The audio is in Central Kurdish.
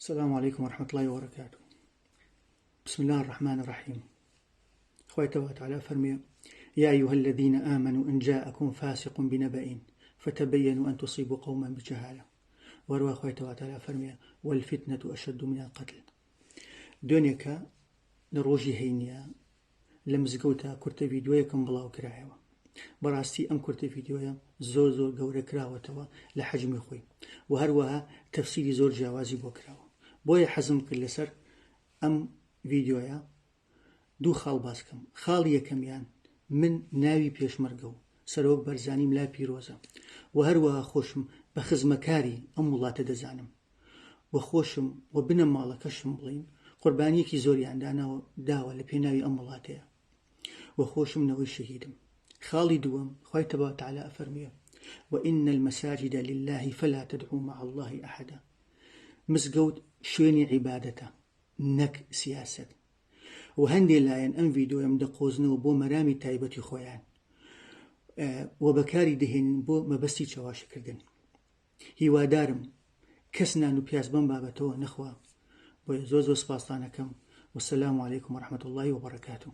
السلام علیکم ورحمة اللە وبرکاته بسم اللە الرحمن الرحیم خوای تەواتعالی فەرموێ یا ایها الذین آمنوا ان جاءکم فاسق بنبأ فتبینوا ان تصیبوا قوما بجهالە وەروە خوای تەواتعالی فەرموێ والفتنة اشد من القتل دوێنێکە لە ڕۆژی هەینیە لە مزگەوتا کورتە ڤیدیۆیەکم بڵاو کرایەوە بەڕاستی ئەم کورتە ڤیدیۆیە زۆر زۆر گەورە کراوەتەوە لە حەجمی خۆی و هەروەها تەفسیری زۆر جیاوازی بۆ کراوە بۆیە حەزم کرد لەسەر ئەم ڤیدیۆیە دوو خاڵ باس کەم خاڵی یەکەمیان من ناوی پێشمەرگە و سەرۆک بەرزانیم لا پیرۆزە و هەروەها خۆشم بە خزمەکاری ئەم وڵاتە دەزانم و خۆشم و بنەماڵەکەشم بڵێین قوربانیەکی زۆریان داناوە داوە لە پێناوی ئەم وڵاتەیە و خۆشم نەوەی شەهیدم خاڵی دووەم خوای تبارک وتعالی ئەفەرموێ وان المساجد لله فلا تدعوا مع الله احدا مزگەوت شوێنی عیبادەتە نەک سیاسەت و هەندێ لایەن ئەم ڤیدۆیەم دەقۆزنەوە بۆ مەرامی تایبەتی خۆیان و بەکاری دەهێنن بۆ مەبەستی چەواشەکردن هیوادارم کەس نان و پیاز بەم بابەتەوە نەخوا بۆیە زۆر زۆر سپاستان ئەکەم والسلام علیکم ورحمة اللە وبرکاته.